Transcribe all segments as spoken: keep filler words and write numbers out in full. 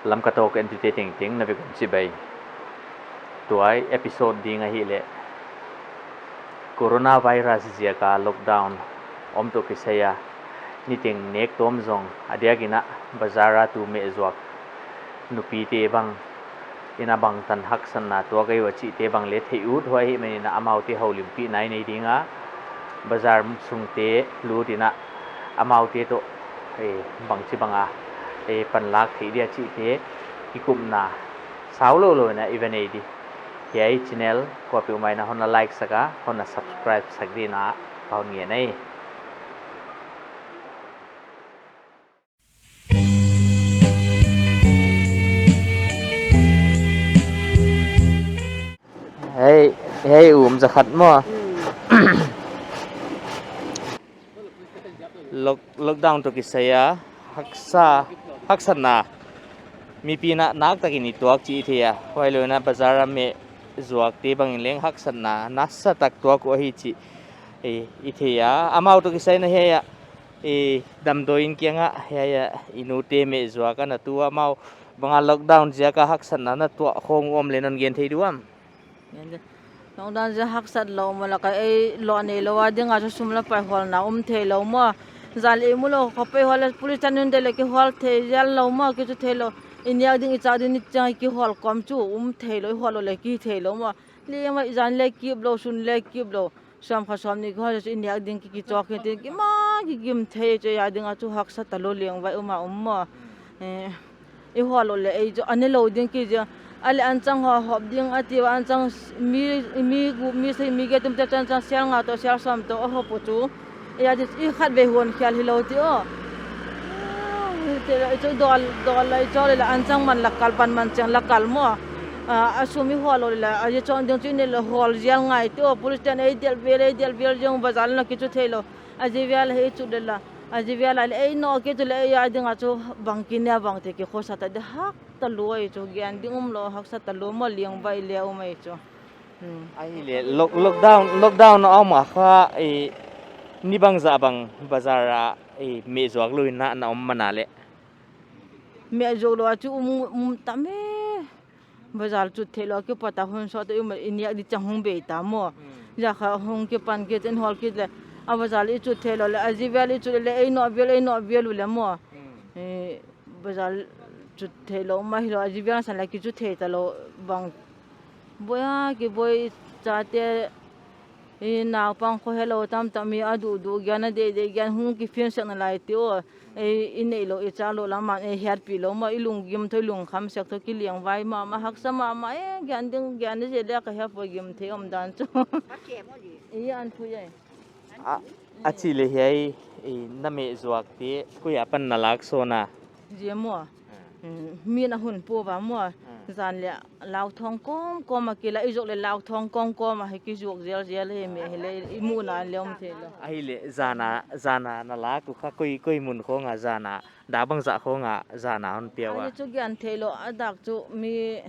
Lamka Talk entute tengteng na vek un chibai. Tuai episode ding ahihleh, coronavirus ziaka lockdown om toh kisai a, niteng nek tawm zong a diakin a bazar a tu meh zuak nupite bang in a bangtan haksatna tuak ahi ua chihte bang leh theih ut huai ahihmanin a amaute houlimpihna i nei ding a, bazar sungte lut in a amaute toh, eh, bangchibang a, eh, panlak theih dia chihte kikupna sau lou lou in a i va nei di. Hiai channel kuapeuhmah in a hon na like sak a, hon na subscribe sak dingin a ka hon ngen ahi. Hei, hei, um, za khat maw. Lock-, lockdown toh kisai a haksa, haksatna mipi'n a naktakin i tuak chih i thei a. Huailou in a bazar a meh zuakte bangin leng haksatna nasatak tuak uh ahi chih, eh, i thei a. Amau toh kisai in a hiai a, eh, damdawi inn kiang a, hiai a i nute meh zuak ana tu a, amau bang a lockdown ziaka haksatna na tuah khong uh om leh non gen thei diam? Lockdown ziak haksat lou maw, laka ei lou nei lou a ding a chu sum leh pai hualna um thei lou maw. Zan leh i mu lou kha pai hual leh police tan in deih leh kihual thei zial lou maw, kichu thei lou. I niak ding i chak ding ni chiang kihual kawm chu um thei lou, i hual lou leh kithei lou maw. Leh maw i zan leh kip lou, sun leh kip lou. Sawm kha sawmnih kihual chu i niak ding ki, kichawk hi tin, kimah kigim thei chu, a ding a chu haksa talou leng vai um a um maw. Eh, i hual lou leh ei chu a ne lou ding ki zia. A leh anchang hawh, hawp ding a ti ua, anchang s-, mi, mi gu, mi sei, mi giat tumte chu anchang sial nga toh, sial sawm toh a hawp uh chu. Ei a di i khatvei huan khial hilou ti aw. Te leh i chu dol, dol leh i chu leh anchang man lak kal, pan man cheng lak kal maw. Ah, a sum i hual lou leh, a zia chon ding chu i ne lou hual zial ngai ti aw, police tan ei delh vel, ei delh vel ziang bazar leh kichu thei lou. A zia vial hi chu de la. A zia vial a leh ei noh kichu leh ei a ding a chu bang ki ne bang te kikhosat a di hak talou ahi chu, gen ding um lou, haksa talou maw, leng vai leh um ahi chu. Hmm. Ahihleh lock-, lockdown, lockdown a om a kha, eh, ni bangzah bang bazar a, eh, meh zuak lou in a na om man a leh. Meh zuak lou a chu um, um tam e. Bazar chut theih lou a kipat a hun sawt i um, i niak di chang hong bei ta maw. Hmm. Zia kha hong kipan kit in hual kit leh. A bazar i chut theih lou leh, a zia vial i chut leh, ei noh vial, ei noh vial u leh maw. Hmm. Eh, bazar chut theih lou mah hilou, a zia vial san leh kichu thei talou bang. Boi a, kiboi chate, i naupang khohelou tamtak mi a duhduh gen a deihdeih gen hong kiphin sek na lai ti aw. Ei, i neih lou, i chak lou lam a, ei hiatpih lou maw, i lunggim toh, i lungkham sek toh, kileng vai mahmah, haksa mahmah, eh, gen ding, gen ding zel leh ka hiat poi gim thei omdan chu. I an phui ai. A, a chih leh hiai, eh, na meh zuakte, koi apan na lak sawn a? Zia maw. Hmm. Hmm, mi'n a hun pua va maw. Hmm. Zan leh lau thong kawmkawm a kila, i zuak leh lau thong kawmkawm a hi kizuak zelzel hi meh hileh, i muhna leh om theilou. Ahihleh zan a, zan a na lak uh kha koi, koi mun khong a zan a, dak bangzah khong a zan a hon pia ua? Ahi chu gen theilou, a dak chu mi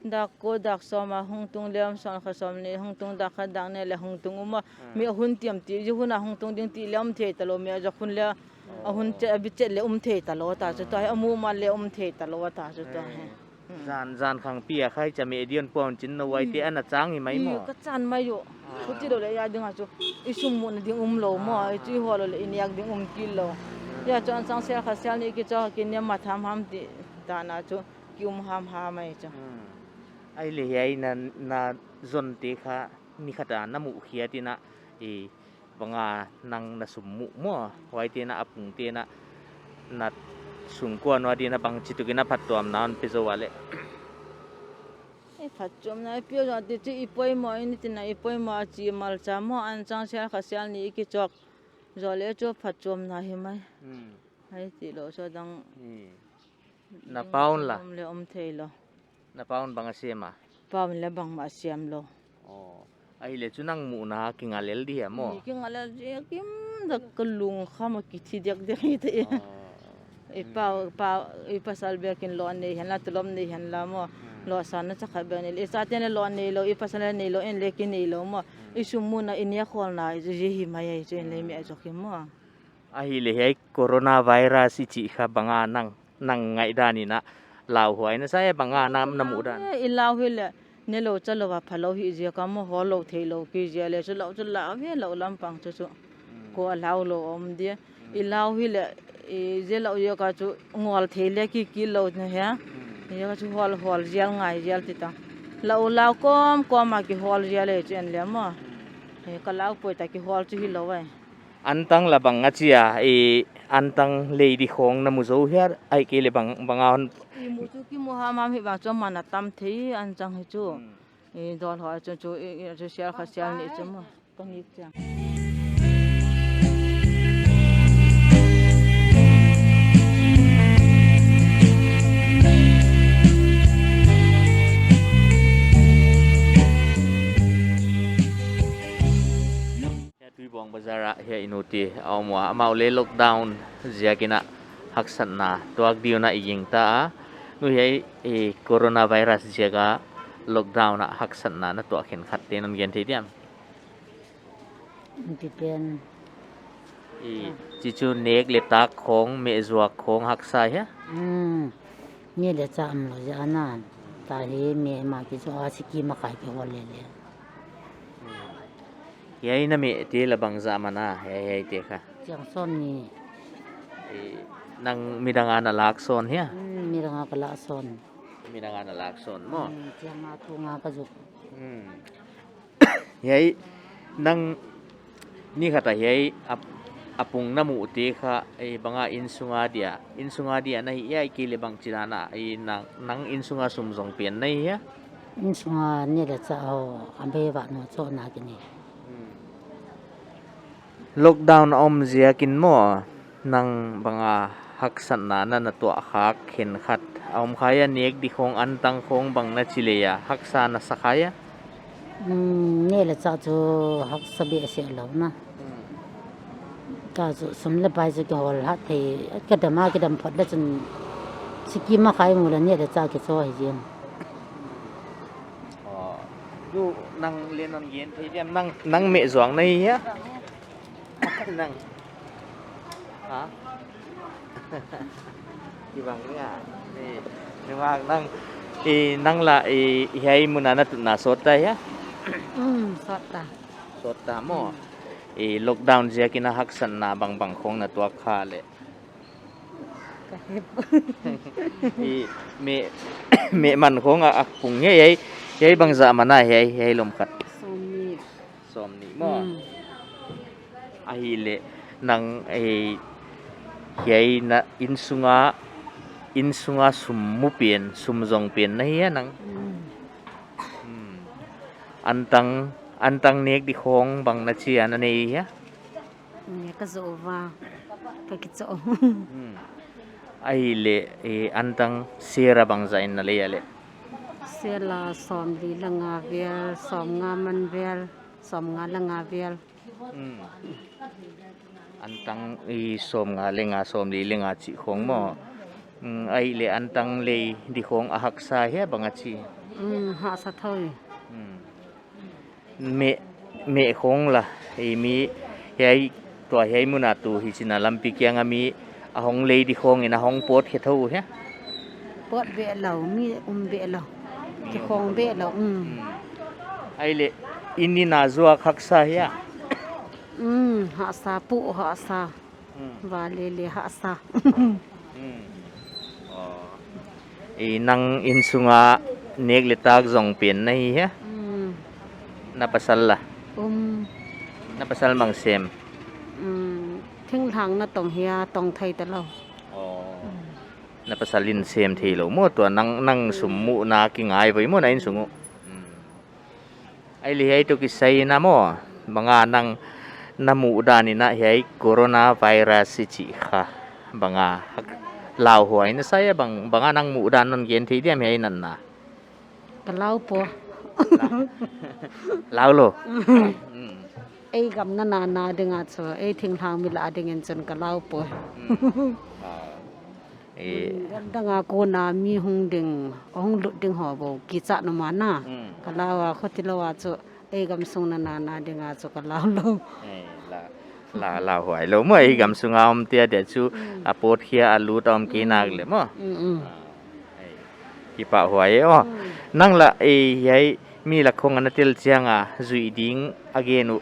Dak kua dak sawm a hong tung leh om, sawm kha sawmnih hong tung, dak khat dak nih leh hong tung um a. Hmm. Mi a hun tiam ti, zia hun a hong tung ding ti leh om thei talou, mi a zak hun leh a hun chet, a bit chet leh om thei talou ta chu tua hi, a mumal leh om thei talou ta chu tua hi. Hmm. Hmm. Zan, zan khang pi a khai cha meh dion puan chin na uaite ana chang hi mai maw? Ka chan mai uh. Ah. Huchi lou leh a ding a chu i sum muhna ding um lou maw, ah, i chu i hual lou leh i niak ding um kil lou. Hmm. Zia chu anchang sial khat sial nih kichawk a kiniam ma tham ham ti dan a chu ki um hamham ahi chu. Hmm. Ahihleh hiai na, na zonte kha ni khat a na muh khiat in a, i bang a nang na sum muh maw, huaite na a pungte na, na sungkuan ua di na bangchituk in a phattuamna hon pe zou a leh? I phattuamna i pe zou a di chu i poimoh in i tin a, i poimoh a chi malcha maw, anchang sial khat sial nih i kichawk zou leh chu phattuamna hi mai. Hmm. Hai ti lou sa dang. Hmm. Na paun la? Om leh om thei lou. Na paun bang a siam a? Paun leh bangmah siam lou. Oh. Ahihleh chu nang muhna kinga lel di hia maw? Ni kinga lel di, kim dak ka lungkham a kithi diakdiak hi te. Oh. I pa, hmm, pa, i pasal bek in lou nei hen la, tulop nei hen la maw. Hmm. Lou san na chakhat bek nei leh, i chate'n lou nei lou, i pasal nei lou, en leh ki nei lou maw. Hmm. I sum muhna, i niak kholna, zia hi mai ahi chu, en leh, hmm, mi a zok hi maw. Ahihleh hiai coronavirus i chih kha bang a nang, nang ngaihdan in a, Lauhuai na sa e, bang a na, na muhdan? Eh, i lau hi leh, ne lou cha lou a pha lou hi ziak a maw, hawl lou thei lou ki ziak leh chu lau chu lau ve lou lampang chu chu. Hmm. Kua lau lou om dia. Hmm. I lau hi leh, i ziak lou ziak a chu ngual thei leh ki ki lou na hia. Hmm. Ziak a chu hawl, hawl ziak ngai ziak ti ta. Lau, lau kawm, kawm a kihawl ziak leh chu en leh maw. Hmm. Eh, ka lau poi ta kihawl chu hi lou ai. Antang la bang a chia, i antang lei di khong na mu zou hia, ahihkeileh bang, bang a hon. I mu chu ki mu hamham hi bang chu man a tam thei antang hi chu. Hmm. I dawl hoi chu chu, i, i chu sial kha sial nih chu maw. Ka nik chiang. Hiai Tuibuang Bazar ah hiai i nu te a om ua, amau leh lockdown ziakin a haksatna tuak di'n a i gingta a. Nu, hiai, eh, coronavirus ziak a lockdown a haksatna na tuah khenkhat te non gen thei diam? Ti pen. I, chi chu nek leh tak khong, meh zuak khong haksa hia? Hmm. Nek leh chah om lou ziak a na. Ta hi meh mah ki zuak a, sikim a khai kihawl leh leh. Hiai na meh te la bang zah man a, hiai, hiai te kha. Chiang sawmnih. I, nang midang a na lak sawn hia? Hmm, midang a ka lak sawn. Midang a na lak sawn maw? Hmm, chiang a tung a ka zuk. Hmm. Hiai, nang ni khat a hiai a, a pung na mu te kha, eh, bang a innsung a dia, innsung a dia na hi hia, ahihkeileh bangchi dan a, eh, nang, nang innsung a sum zong pen na hi hia? Innsung a nek leh chah ho, a bei va no cho na ki ni. Hmm. Lockdown a om ziakin maw, nang bang a haksatna na, na tuah khak khenkhat a om kha hia, nek di khong, antang khong bang na chi leh a, haksa na sa kha hia? Hmm, nek leh chah chu haksa behseh lou na. Hmm. Ta chu sum leh pai chu kihawl hat thei, ka dam a, ka dam phot leh chun sikim a khai mu leh nek leh chah ki cho hi ziang. Oh, tu nang leh non gen thei diam, nang, nang meh zuak na hi hia? Nang. Ha? Ki bang nga. Eh, ni mak nang. Eh, nang la, eh, hiai mun a na tut na sawt ta hia? Mm, sawt ta. Sawt ta maw. Mm. Eh, lockdown ziakin a haksatna bangbang khong na tuak kha leh? Ka hep. I meh, meh man khong a, a pung hiai, hiai, hiai bang zah man a hiai, hiai lom khat. Sawmnih. Sawmnih maw? Hmm. Ahihleh nang, eh, hiai na innsung a, innsung a sum mu pen, sum zong pen na hi hia nang? Hmm. Hmm. Antang, antang nek di khong bang na chi a na nei hia? Nek ka zoh va, ka kicho. Hmm. Ahihleh, eh, antang sera bang zah in na lei a leh? Sera sawmli leh nga vel, sawmnga man vel, sawmnga leh nga vel. Hmm. Antang i sawmnga leh nga, sawmli leh nga chih khong maw. Hmm, ahihleh antang lei di khong a haksa hia bang a chi? Hmm, haksa thou. Hmm. Meh, meh khong la, i mi, hiai, tua hiai mun a tu hichi na lampi kiang a mi, a hong lei di khong in a hong pawt khe thou hia? Pawt beh lou, mi um beh lou. Mi um beh lou, um. Hmm. Ahihleh, inn in a zuak haksa hia? Um, haksa, pu haksa. Hmm. Va lele haksa. Hmm. Oh. I nang innsung a nek leh tak zong pen na hi hia? Hmm. Na pasal la? Um. Na pasal bang sem? Hmm. Thinglhang na tong hia, tong thei ta lou. Oh. Hmm. Na pasal in sem thei lou maw, tua nang, nang sum muhna kingai voi maw na innsung uh. Hmm. Ahihleh hiai toh kisai in a maw, bang a nang na muhdan in a hiai coronavirus i chih kha, bang a hak-, lauhuai na sa hia, bang, bang a nang muhdan non gen thei diam hiai natna? Ka lau pua. Lau lou. Mm. Ei gam na nana ding a chu, ei thinglhang mi la ding in chun ka lau pua. Mm. Ah. Eh. Gam dang a kon a mi hong ding, hong lut ding ho bou, kichat na man a. Mm. Ka lau a, khotilou a chu, ei gam sung na nana ding a chu ka lau lou. Eh, la, la, lauhuai lou maw, ei gam sung a om te a dia chu, mm, a pawt khia a lut a om kei nak leh maw. Mm, mm. Ah, eh, Kipahhuai e aw. Hmm. Nang lah, eh, hiai mi lak khong ana tel chiang a, zui ding a gen uh,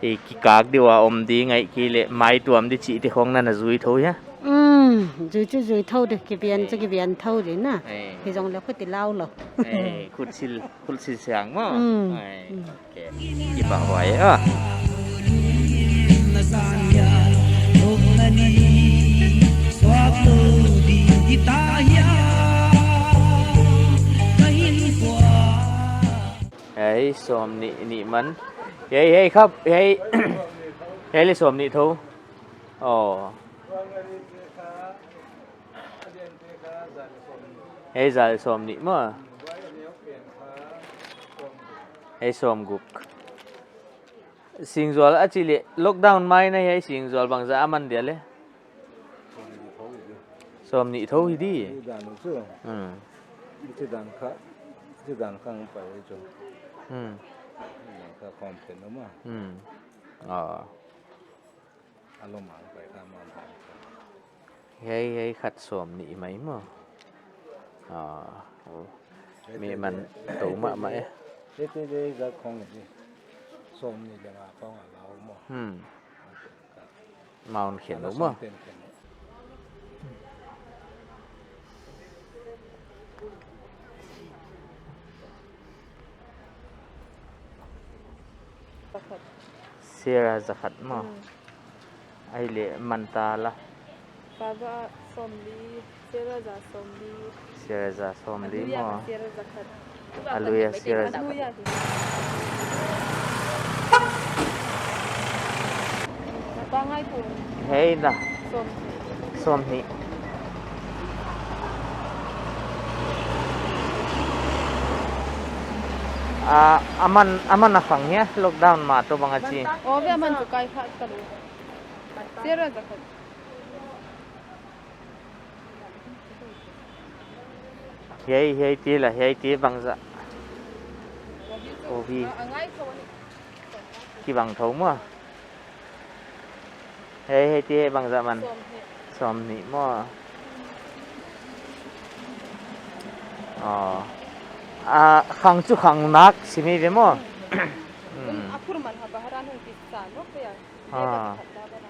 eh, kikak deuh a om ding ahihkeileh, mai tuam di chih te khong nana zui thou hia? Hmm, zui chu zui thou di, kibian chu, eh, kibian thou di na. Eh. Hijongleh khut i lau lou. Eh, khut sil, khut sil siang maw. Hmm. Eh. Hmm. Kipahhuai e aw. Hiai sawmnih, nih man. Hiai, hiai kha, hiai, hiai leh sawmnih thou. Aw. Hiai zal sawmnih maw. Hiai sawmguk. Singzual a chih leh lockdown mai in hiai singzual bangzah a man dia leh? Sawmnih thou hi di. Hmm. Hmm. Hmm. Ah. A lom a pai kha ma ma. Hiai, hiai khat sawmnih mai maw. Ah, oh. Mi man tou mahmah e. Hiai te, hiai za khong hi. Sawmnih leh nga khong a lau maw. Hmm. Maun khen lou maw. Sawmten khen lou. Sera zakhat maw. Hmm. Ahihleh man ta la. Kaba sawmli, sera za sawmli. Sera za sawmli maw. Sera zakhat. A lui a sera zakhat. A lui a hi. Hiai na. Sawmhnih. Sawmhnih. Ah, aman, aman a khang hia, lockdown ma toh bang a chi. Oh, ve aman chu kai kha ta lou. Sera zakhat. Hiai, hiai te la, hiai te bangzah. Kobi. Kibang thou maw. Hiai, hiai te bangzah man. Sawmhnih. Sawmhnih maw. Oh. Ah, khang chu khang nak si mai ve maw. Hmm. Hmm. A phur man ha baharan hong kisa no kaya. Ah.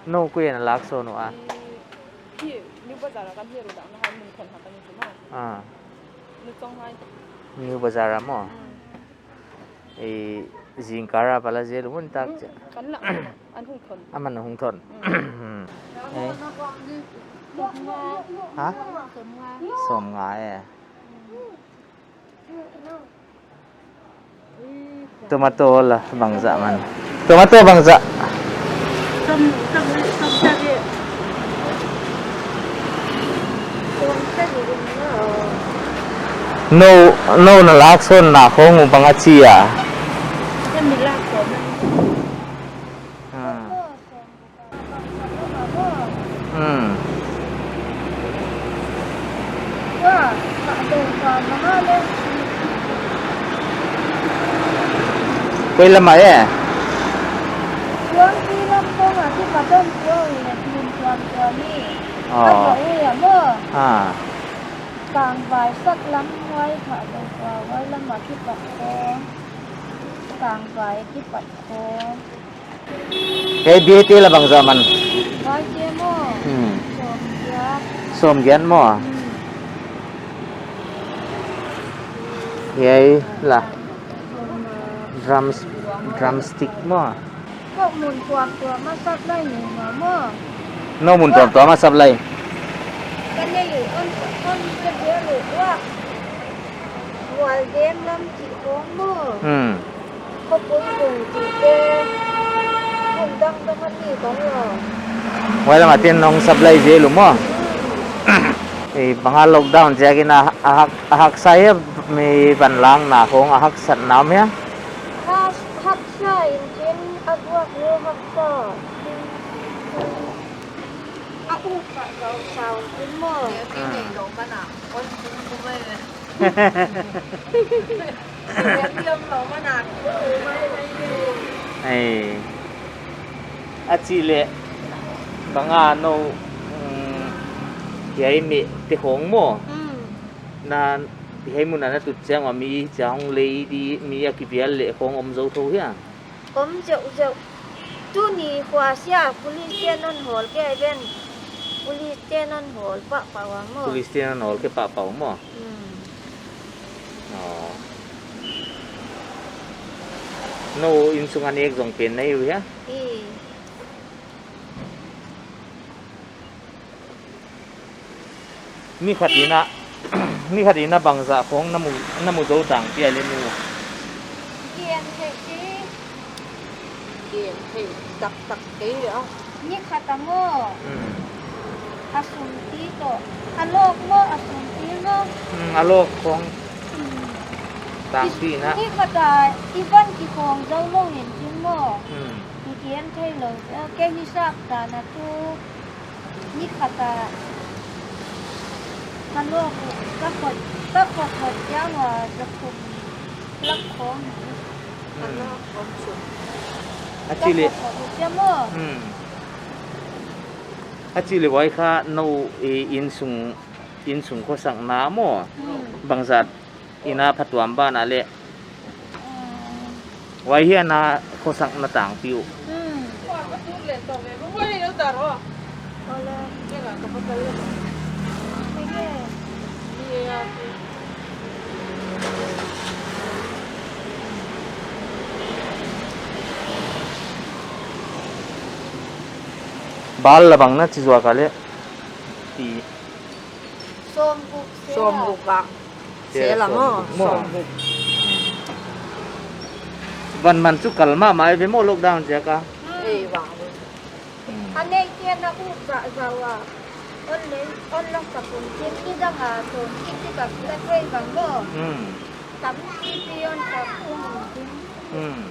Nou koi in a lak sawn ua? I, hi, New Bazar a kan hi ru dang na hai mun thon ha kan i tu ma. Ah. Nu chong hai. New Bazar a maw? Mm. I, zingkal a pala zel mun tak che. Mm, kan la, an hong thon. Aman hong thon. Mm. Eh. Ha? Sawmnga e. Tomato la bangzah man. Tomato bangzah. Som, som, som sagih. Som sagih. Nou, nou na lak sawn na khong uh bang a chi a. Kan mi lak sawn na. Hmm. Hmm. Koi lam ah e? Tuang ki lam kong a ki paton tuang i na ki lim tuang tuang i. Oh. Ka ba u ya mo. Ha. Kangvai sak lam huai kha dong kua huai lam a ki pat kong. Kangvai ki pat kong. Hiai bia te la bangzah man? Bia te maw? Hmm. Sawmgiat. Sawmgiat maw? Hmm. Hiai la. Sawmnga. Drums, drumstick maw? Kong mun tuamtuam a sap lai ni maw? Nou mun tuamtuam a sap lai. Kan nei on, on ka dia lu wa. Mual deng lam chih khong maw. Hmm. Khopui gung chih te. Mun dang dang a ni kong lo. Huai lam a tin nong supply zel uh maw. Hmm. Eh, bang a lockdown ziakin a, a hak, a haksa hia, mi van lang na khong a haksat na om hia? Ha, haksa in chin a guak lu haksa. A u kha gau sau kum maw. Hmm. Ei. A chih leh bang a nou, mm, hiai meh te khong maw. Mm. Na Hiai mun a na tut chiang a mi chiang lei di mi a kibial leh khong om zou thou hia? Om zeuhzeuh. Tuni khuasia police te'n hon hawl kei ven. Police te'n hon hawl pahpah ua maw. Police te'n hon hawl kei pahpah ua maw. Hmm. Oh. Nou innsung a nek zong pen na hi uh hia? I. Ni khat in a, ni khat in a bangzah khong na mu, na mu zou tangpi a le nu? Gen theih chi. Gen theih taktak kei a. Ni khat a maw. Hmm. A sum ti toh. A lawk maw, a sum ti maw. Hmm, a lawk khong. Hmm. Tangpi na. Ni khat a i van kikhong zou lou in chin maw. Hmm. I gen theilou. Kei hisap dan a tu. Ni khat a, ka lawk uh, ka khot, ka khot khot chiang ua, zathum lak khong. Hmm. Ka lawk khong sum. A chi le. Ka khot khot uh chiang maw. Hmm. A chi le huai kha nou i innsung, innsung khosakna maw. Hmm. Bangzah in a phatuam ban a le. Hmm. Huai hiai na khosakna tangpi uh. Hmm. Bal la bang na chi zuak a le. Ti. Sawmguk sel. Sawmguk a. Sel a maw, sawmguk. Sawmguk. Van man chu kal mahmah ve maw lockdown ziak a. Ei, vang. Hmm. A neih te'n a ut zahzah ua. On le, on la sak un chin, i dang a tawm, i ti ka kila tuai vang maw. Hmm. Tampipi on sak un chin. Hmm.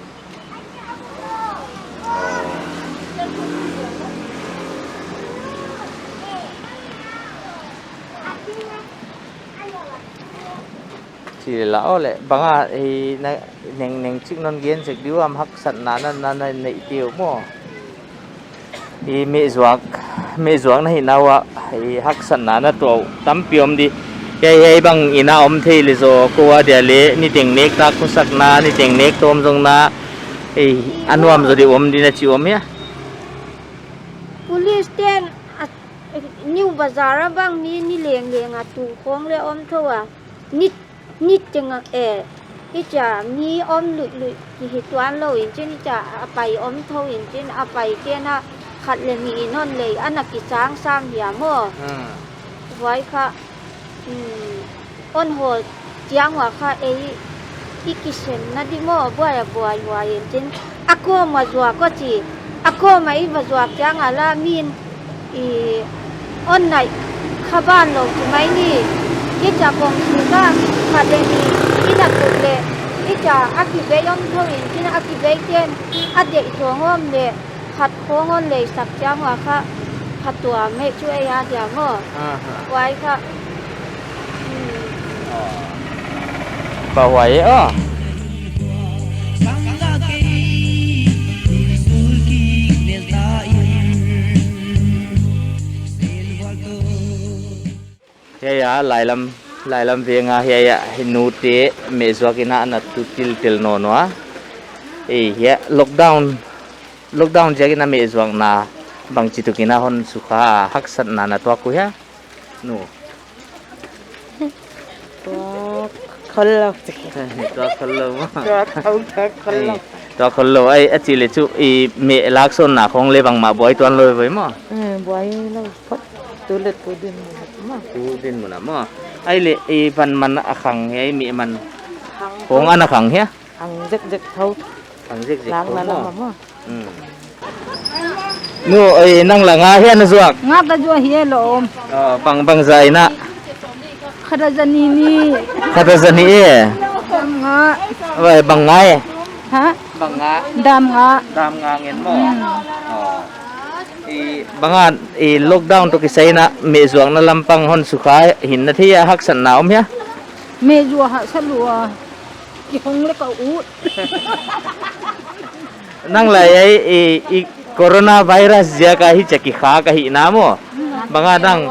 Chi le la aw le, bang a, i, na, neng, neng chik non gen zek di uh am haksatna na, na, na neih te uh maw. I mehzuak, mehzuak na hihna ua, i haksatna na tuah uh tampi om di. Hiai, hiai bang in a om thei le zaw, kou a dia le, niteng nek tak khosakna, niteng nek tawm zong na, i, a nuam zaw di om di na chi om hia? Police te'n, a, New Bazar a bang mi, ni lengleng a tu khong le om thou a. Ni Niteng a, eh, i chia mi om luihluih ki hi tuan lou in chin, i chia a pai om thou in chin, a pai te'n a khat le nih in hon lei, ana kichang sam hia maw. Hmm. Huai kha, hmm, hon hawl chiang ua kha ei i kisenna di maw, buai a buaihuai in chin. A kawm a zuak aw chi, a kawm a i va zuak chiang a la min i hon naih kha ban lou chi mai ni. I chia kong si kha, khat le nih i na tut le, i chia a kibei om thou in chin, a kibei te'n a deih khong om le, khat khong hon lei sak chiang ua kha, phatuam mei chu ei a dia maw. Aha. Huai kha. Hmm. Ba huai e aw. Hiai a, lailam, lailam veng a, hiai a, hi nute, mehzuak in a, ana tu tiltel nawn ua. Ei, hiai, lockdown, lockdown ziak in a mehzuakna, bangchituk in a hon sukha, haksatna na tuak uh hia? Nu. Tuak khol lou. Tuak khol lou maw. Tuak khol, tuak khol lou. Ei, tuak khol lou. Ai, a chi le chu, i meh laksawnna khong le bangmah buai tuan lou ve maw. Eh, buai lou phot. Tu le tu dinmun a maw. Tu dinmun a maw. Ai le, i van man a khang hia, i meh man. Khang khong khol. Ana khang hia? Khang zekzek thou. Khang zekzek thou maw. Lak na lam a maw. Hmm. Nu, eh, nang la nga hia na zuak? Nga ka zuak hi e lou om. Oh, bang, bangzah in a? Khat a za nih nih. Khat a za nih e? Dam nga. Wai, bang nga e? Ha? Bang nga? Dam nga. Dam nga ngen maw? Hmm. Oh. I, bang a, i lockdown toh kisai in a, mehzuakna lampang hon sukha hinna thei a haksatna om hia? Mehzuak haksat lou a. Kihong le ka ut. Nang lai ai, i, i coronavirus ziak a hichia kikha ka hihna maw. Bang a nang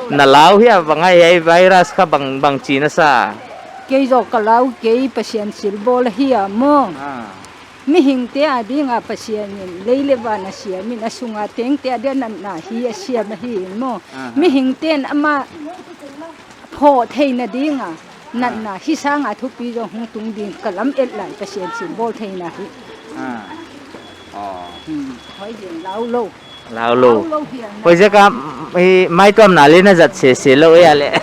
na lau hia, bang a hiai virus kha bang, bangchi na sa. Kei zaw ka lau kei, Pasian silbawl ahi a maw. Ah. Mihingte a dinga Pasian in lei leh van a siam in, a sunga tengte a dia natna hi a siam ahi maw. Aha. Mihingte'n amah phoh theihna dinga natna hi sanga thupi zong hong tung ding ka lam et lai, Pasian silbawl theihna hi. Ah. Oh. Hmm. Hoi ding lau lou. Lau lou. Lau lou hiam na. Huaiziak a, i, maituamna leh na zat sese lou e a leh.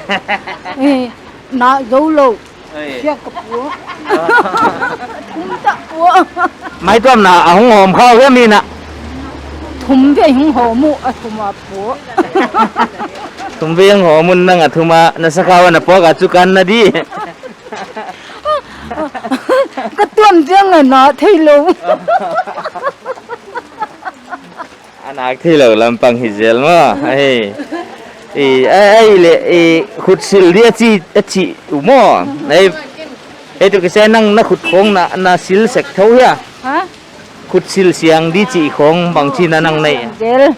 Eh, na zou lou. Oi. Siak ka pua. Thum ta pua. Maituamna a hong hawm khau hiam i na. Thum vei hong hawm uh, a thum a pua. Thum vei hong hawm un nang a thum a, na sakhau a na puak a chu kan na di. Ka tuam chiang a na thei lou. A nak thei lou lampang hi zel maw. Ai. I, ai, ai leh, i, khutsil di a chi, a chi uh maw. Ai, ai tu kisai nang na khut khong na, na sil sek thou hia. Ha? Khutsil siang di chi khong bang chi na nang nei. Zel.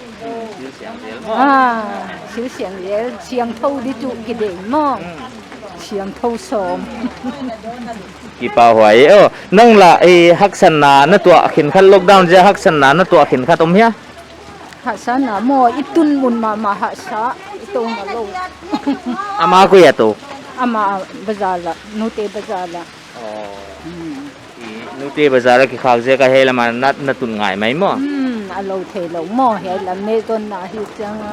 Sil siang zel maw. Ah, sil siang zel, siangthou di chu ki deih maw. Hmm. Siangthou sawm. Kipahhuai e. Oh, nang lah, eh, haksatna na tuah khenkhat, lockdown ziak a haksatna na tuah khenkhat om hia? Haksatna maw, i tun mun mahmah haksa, i tou na lou. Amah koi a tou? Amah bazar ah, Nute bazar ah. Oh. Hmm. I Nute bazar a kikhak ziak a hiai lam a na, na tun ngai mai maw? Hmm, a lou thei lou maw, hiai lam neh zonna hi chiang a.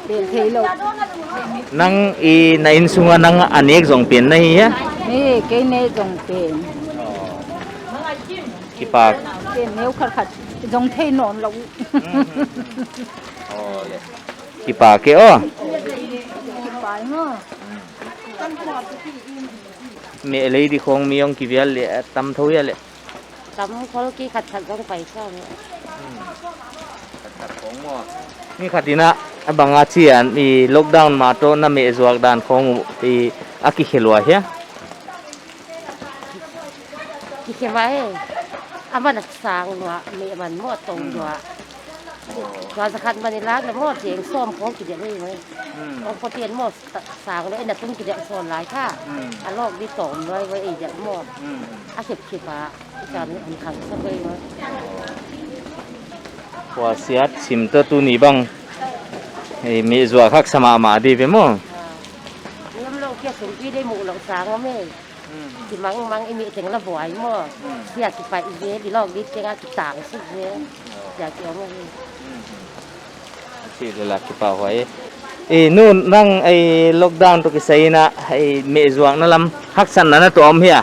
Bel thei lou. Nang i na innsung a nang a nek zong pen na hi hia? He, kei nek zong pen. Kipak. Ken neu khat khat zong thei nawn lou. Hmm. Oh, le. Kipak e aw. Kipak e maw. Meh lei di khong mi hong kivial leh, tam thou hia leh. Tam khol kei khat khat zong pai sa. Hmm. Khat khat khong maw. Mi khat in a, a bang a chi a, i lockdown ma toh na meh zuak dan khong uh, i a kikhe lua hia? Kikhe mai. A man a sang lua, meh man maw tong lua. Tua zakhat man i lak leh maw, cheng sawm khong kidelh hi mai. Hmm. Ong poten maw, sang lua, i na tung kidelh sawn lai kha. Hmm. A lawk di tawm lua, i delh maw. Hmm. A khep khep a. Kan hon khang sa kei maw. Khuasiat sim toh tuni bang. Ei, meh zuak haksa mahmah di ve maw. Ah. Ni om lou kia sum pi dei mu lou sang om e. Hmm. Ki mang mang i meh teng la buai maw. Hmm. Sia ki pai i ve di lawk di teng a ki tang suk ve. Sia ki om e. Hmm. Chi le la kipahhuai. Eh, nu, nang ei lockdown toh kisai in a, ei meh zuakna lam haksatna na tuah om hia?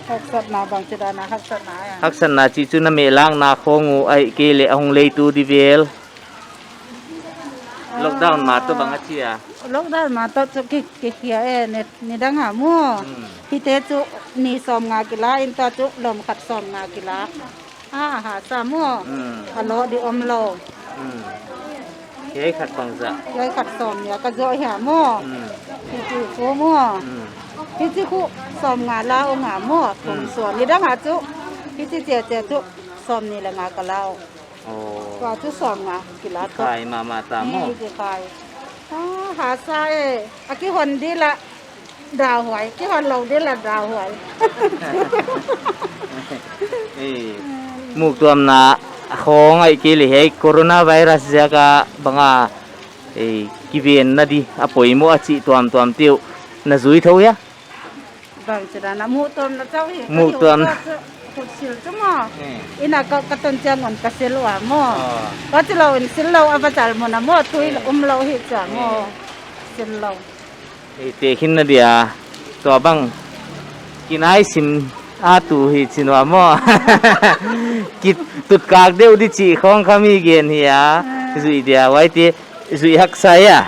Haksatna bang chi dan a haksatna hia? Haksatna chih chu na meh lakna khong uh ahihkeileh a hong leitu di vel. Lockdown ma toh bang a chi a? Lockdown ma toh chu ki, kikhia e, ni, nidang a maw. Hmm. Hite chu ni sawmnga kila, in toh chu lawm khat sawmnga kila. Ah, haksa maw. Hmm. A lou di om lou. Hmm. Hiai khat bangzah? Hiai khat sawmnga ka zuak hia maw. Hmm. Hichi fu maw. Hmm. Hichi khu sawmnga la ong a maw. Thum sawm. Nidang a chu. Hichi chia chia chu sawmnih leh nga ka la ong. Oh. Tua chu sawmnga kila toh. Kikhai mahmah ta maw. Ni kikhai. Ah, haksa e. A kihon di la. Dau huai, kihon lou di la dau huai. Eh, muktuamna khong ahihkeileh hiai coronavirus ziak a bang a, eh, kivenna di a poimoh a chih tuamtuam te uh na zui thou hia? Bang chi dan a muktuamna chauh hi, muktuam. Ka hi uh chu, khut sil chu maw. Eh. In a ka, ka tun chiang un ka sil ua maw. Oh. Ka chi lou in sil lou a va chal mun a maw, tui um lou hi chia maw. Eh. Sil lou. Ei, tehkhinna dia, tua bang kinai sim a tu hi chin ua maw. Ki tut kak deuh di chih khong kha mi gen hi a. Ah. Zui dia, huaite zui haksa hia?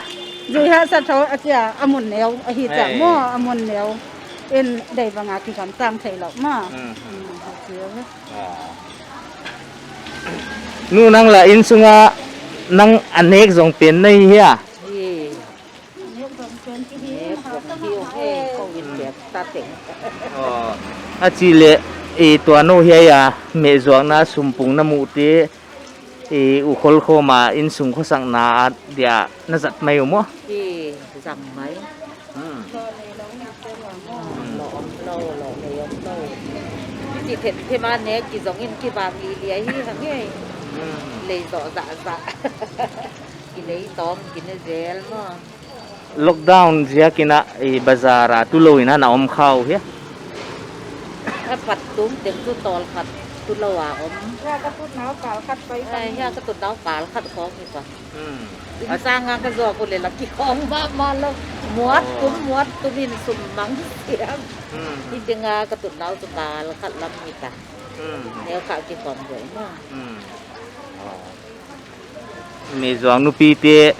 Zui haksa thou a chia, a mun neu ahi chia maw, a mun neu. In dei bang a kigam tang thei lou maw. Hmm. Hmm, chia. Ah. Nu, nang lah innsung a nang a nek zong pen na hi hia? Hi. Aw, a chih leh, i tua nou hiai a meh zuakna sumpung na muhte, i u khol khawm a innsung khosakna a dia na zat mai uh maw? I zat mai. Hmm. Ki thet thema ne ki zong in ki bang li li ahi hang e. Hmm. Lei zo za za. Ki lei tom ki ne zel mo. Lockdown ziakin a i bazar a tulou in a na om khau hia? A pat tum teng tu tol khat tulou a om. Hia ka tut nau kal khat pai. Ai, hia ka tut nau kal khat khong hi pa. Hmm. Inn sang a ka zuak uleh la ki khong mahmah lou. Muat tum, muat tum in sum mang siam. Hmm. Hi teng a ka tut nau tu kal khat lam hi ta. Hmm. Neu kha ki khong deuh na. Hmm. Oh. Mehzuang nupite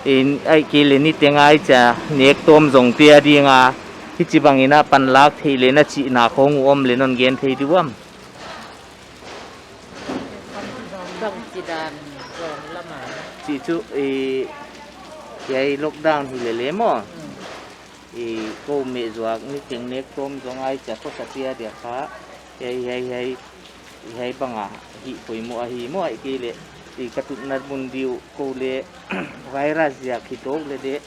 in ai ki le ni teng ai cha nek tom zong te a ding a. Hichibang in a panlak thei le na chihna khong om le non gen thei di uam. Bang chi dan zong lama. Chi chu i, hiai lockdown hi le le mo. Hmm. I ko mehzuak ni teng nek tom zong ai cha ko sa tia dia kha. Hiai, hiai, hiai, hiai bang a hi poimoh ahi mo ai ki le. I ka tutna mun diu ko le virus ziak hi tok le de.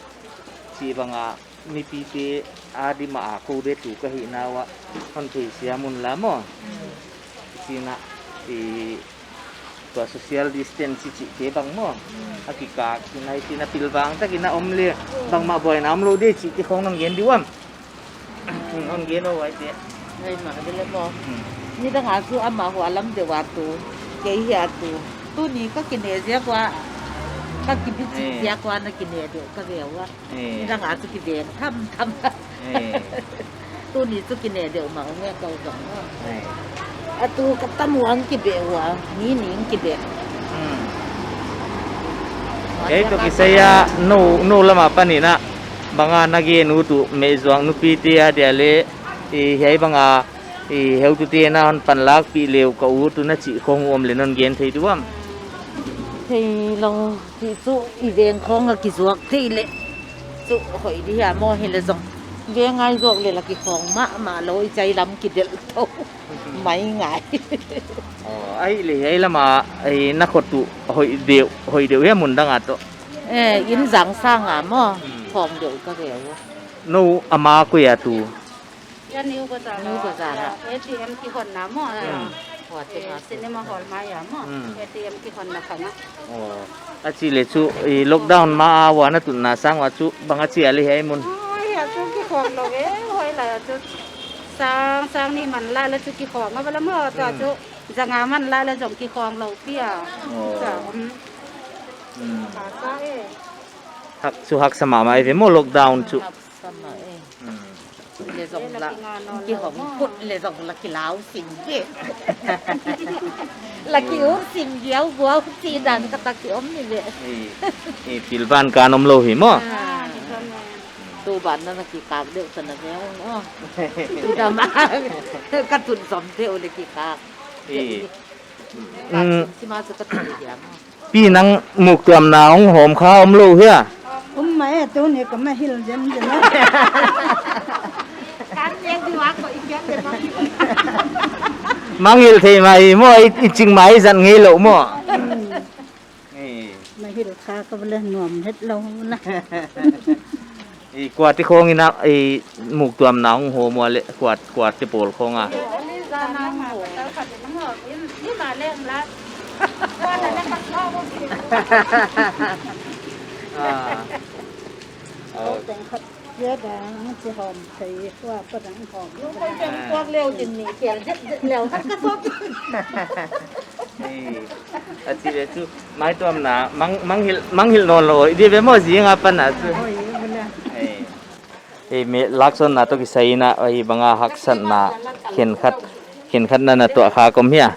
Chibang a mipite a di ma a ko de tu ka hihna ua hon thei siam un la mo. Sina i tua social distance chih te bang mo. A kikak sina i sina pilvang takin a om le bangmah buaina om lou de chih te khong non gen di uam. Non gen o ai te. Ai ma de le mo. Hmm. Nidang a chu ama hua lam deuh a tu. Kei hia tu. Tuni ka kine ziak ua. Ka kibit chih ziak ua na kine deuh ka ve ua. Eh. Nidang a chu ki veng tham tham. Eh. Tuni chu kine deuh mah nge kau zong. Eh. A tu ka tam uang ki be ua, ni ning ki be. Hmm. Kei toh kisai a nou, nou lama panin a. Bang a na gen uh tu mehzuang nupite a dia le, i hiai bang a, i heutute na hon panlak pi leu ka uh tu na chih khong om le non gen thei di uam. Thei lou. Chih chu i veng khong a kizuak thei le. Chu hoih di hia mo hi le zong. Veng ai zuak le la ki khong mahmah lou i chai lam ki delh tou. Mai ngai. Oh, ai le hiai lama, ai na khot tu hoih deuh, hoih deuh hia mun dang a toh. Eh, inn zang sang a mo. Hmm. Khong deuh ka ve ua. Nou ama koi a tu. Hia New Bazar. New Bazar ah. A T M kihonna maw. Ah. Hmm. Huate, eh, cinema hall mai ah maw. Hmm. A T M kihonna kha na. Oh. A chih le chu, i lockdown ma a ua na tutna sang ua chu bang a chi a le hiai mun. Oh, hia chu kikhong lou e, hoih lai a chu. Sang, sang nih man lai le chu kikhong a bala maw, tua chu zanga man lai le zong kikhong lou pia. Oh. Sa, um. Hmm. Ka sa e. Hak, chu haksa mahmah e ve maw lockdown chu. Haksa mah e. Hmm. Le zong la, kihong put le zong la kilau sim ve. La ki ur sim viau viau chi dan ka tak ki om ni ve. Eh, eh, pilvan ka nom lou hi maw. Ah. Tu ban na na kikak deuh ta na ve ong, oh. Ida ma, ka tun zom deuh le kikak. Eh. Mm. Sima su ka tun le dia maw. Pi nang muktuamna hong hawm kha om lou hia? Um mai e, tuni ka ma hil zen zen a. Kan nek di wa ko i piak de ma. Mangngilh thei mai maw, i, i ching mai zat ngei lou maw. Hmm. Eh. Ma hil kha ka bole nuam het lou na. I kuate khong in a, i muktuamna hong hawm ua le, kuat, kuate pawl khong a. Ah. Oh. Teng khat, ya da, chi hawm thei, kua pa dang hawm. Lu kai teng kuat leu din ni, kel jet jet leu, ka sop. Ei, a chih le chu, maituamna, mang, mangngilh, mangngilh nawn lou, i di ve maw zing a pan a chu. Oi, i bula. Ei. Ei, me laksawnna toh kisai in a, ei bang a haksatna, khenkhat, khenkhat na na tuah kha om hia?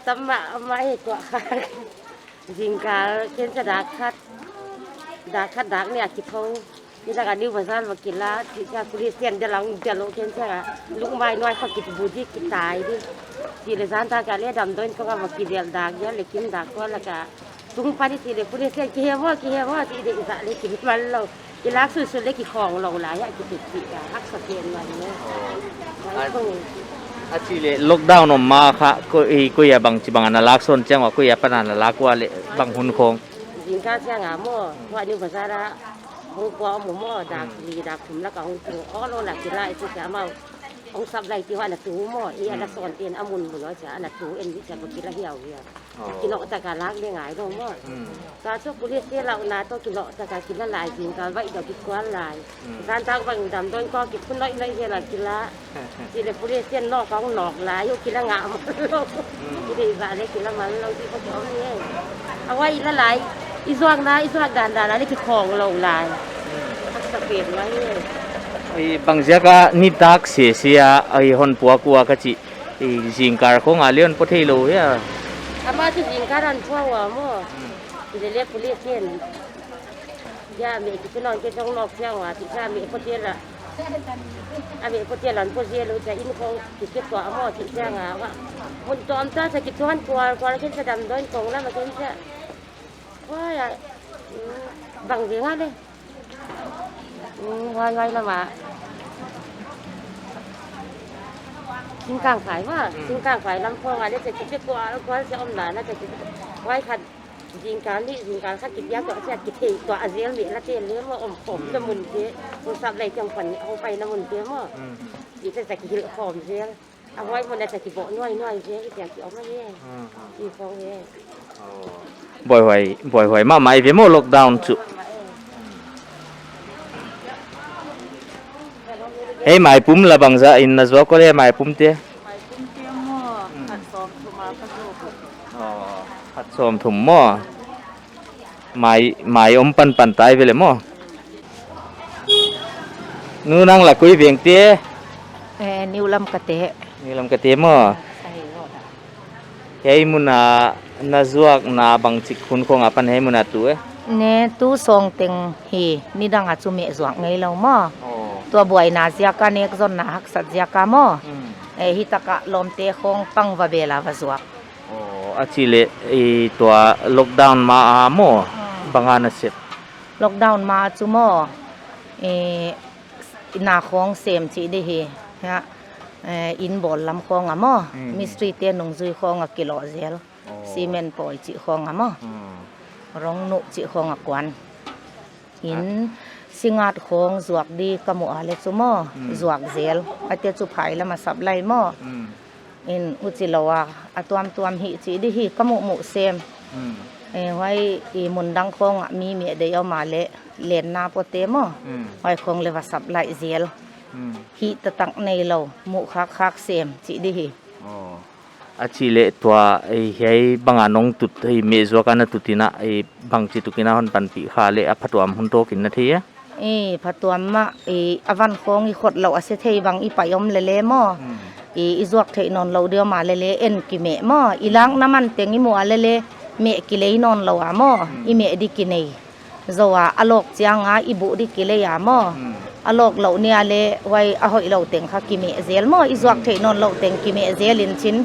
Tam mah, mah hi tuah kha. Zingkal, ken cha dak khat, dak khat dak nih a kipho. Ni lak a New Bazar va kila, chih chiang police ten dia lang dia lou ken chiang a, lungmai nuai kha kibu di kitai di. Chih le zan tak a le damdawi in kong a va kidel dak dia le kin dak kua lak a. Tung pan i chih le police ten kihe maw, kihe maw, chih deih zah le kibe man lou. I lak sui sui le kikhong lou lai a, kichih chih a, haksa pen nuai le. Oh. Ai kong. A chih le lockdown om ma kha, ko, i, koi a bangchibang a na laksawn chiang ua, koi a pan a na lak ua le, bang hun khong. Zingkal chiang a maw, kua New Bazar a, hong kua om maw, dak li, dak thum lak a hong tung, aw lou lak kila i chih chiang maw. Hong supply ti ua ana tu maw, i ana Hmm. sawn ten a mun mun ua chia ana tu en di chia ko kila hiau hiau. Oh. Kinoh taka lak le ngai dong maw. Hmm. Ka chu police te lauhna toh kinoh taka kila lai zingkal vai deuh kikual lai. Hmm. Zan tak bang damdawi ko kiphun noi noi hial a kila. Chile police te nawk kong nawk lai, hu kila ngah maw. Hmm. I deih va le kila man lou ti ko om ni. A huai la lai, i zuak na, i zuak dan dan a le kikhong lou lai. Hmm. Haksa pen mai ni. I bang ziak a nitak se se a, i hon puak ua ka chih. I zingkal khong a le hon pua thei lou hia. Amah chu zingkal a hon pua ua maw. Hmm. I le le police ten. Ya me ki chu non ke jong nok siang wa ti sa me ko te la. A me ko te la hon pua zel lou cha in khong ki ke tua maw ti siang a wa. Mun tuam ta sa ki tuan kual kual ken sa damdawi khong la ma ken sa. Wa ya. Mm, bang ve nga le. Mm, huai huai lam a. Singkang fai maw, Mm. Singkang fai lam khong a le chia ki chia kual kual chia om la na chia ki. Huai khat zingkal ni, zingkal khat ki piak toh chia ki thei toh a zel mi la te le maw om khom Mm. chia mun te. Hong supply chiang pan ni, hong pai na mun te maw. Mm. I chia chia ki hil khom zel. A huai mun a chia ki boh nuai nuai zel, i chia ki om a le. Mm. I khong he. Oh. Buaihuai, buaihuai mahmah ve maw lockdown chu. Hei maipum la bangzah in na zuak ua le maipum te? Maipum te maw, Hmm. khat sawmthum a ka zuak. Oh, khat sawmthum maw. Mai, mai om panpan tai ve le maw. Nu nang la koi veng te? Eh, New Lamka te. New Lamka te maw. Sahi lo da. Hiai mun a na zuakna bangchik hun khong apan hiai mun a tu e? Ne tu sawng teng hi, nidang a chu meh zuak ngei lou maw. Oh. Tua buaina ziak a nek zonna haksat ziak a maw. Hmm. Eh, hitak a lawmte khong pang va bel a va zuak. Oh, a chih leh, i tua lockdown ma a maw, Hmm. bang a na sep? Lockdown ma a chu maw, i, na khong sem chih di hi, ha, eh, in bawl lam khong a maw, Hmm. mistri te nungzui khong a kilawh zel, Oh. cement pawi chih khong a maw, Hmm. rong nuh chih khong a kuan. In Ah. singat khong zuak di ka muh a le chu maw, Hmm. zuak zel. A te chu phai lam a supply maw. Hmm. In huchi lou a, a tuamtuam hi chih di hi ka muhmuh sem. Hmm. Eh, huai i mun dang khong a mi meh deih om a le, lenna pawte maw. Hmm. Huai khong le va supply zel. Hmm. Hih taktak nei lou, muh khakkhak sem chih di hi. Oh. A chih leh tua, eh, hiai bang a nong tut, eh, meh zuak a na tut in a, eh, bangchi tuk in a hon panpih kha le a phatuam hun tawk in na thei a? Eh, phatuam mah, eh, a van khong i khot lou a se thei bang i pai om le le maw. Hmm. Eh, i zuak theih nawn lou di om a le le en ki meh maw. I lakna man teng i muh a le le meh ki lei nawn lou a maw. Hmm. I meh di ki nei. Zou a, a lawk chiang a i buh di ki lei a maw. Hmm. A lawk lou ni a le, huai a hoih lou teng kha ki meh zel maw. I zuak Hmm. theih nawn lou teng ki meh zel in chin.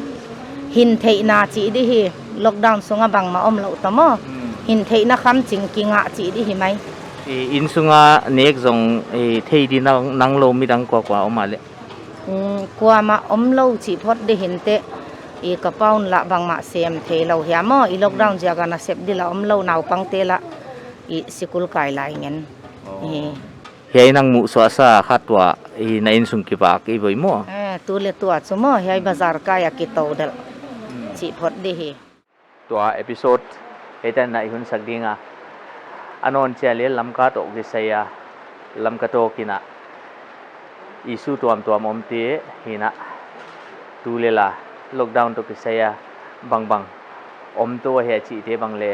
Hin theihna chih di hi, lockdown sung a bangmah om lou ta maw. Hmm. Hin theihna kham ching ki ngah chih di hi mai. I, in sung a nek zong, i, thei di nang, nang lou midang kuakua om a le? Hmm, kuamah om lou chih phot di hi inteh. I ka pa un la bangmah sem thei lou hia maw. I lockdown Hmm. ziak a na sep di la om lou naupang te la. I sikul kai lai ngen. Oh. Eh. Hiai nang muh suahsa khat tua, i na insung kibak i voi maw? Eh, tu le tua chu maw, hiai Hmm. bazar kai a kitou delh. Hmm. Chih phot di hi. Tua episode hiai tan in i hun sak ding a. A nawn chiang le Lamka toh kisai a, Lamka toh kina issue tuamtuam omte hi in a, tu le la lockdown toh kisai a bangbang om tou ahia chihte bang le,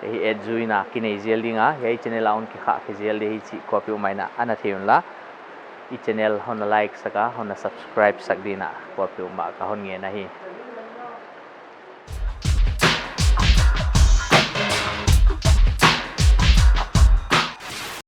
eh, hi et zuina kinei zel ding a, hiai channel a hon kikhah khe zel di hi chih kuapeuhmah in a na thei un la. I channel hon na like sak a, hon na subscribe sak ding in a kuapeuhmah ka hon ngen ahi.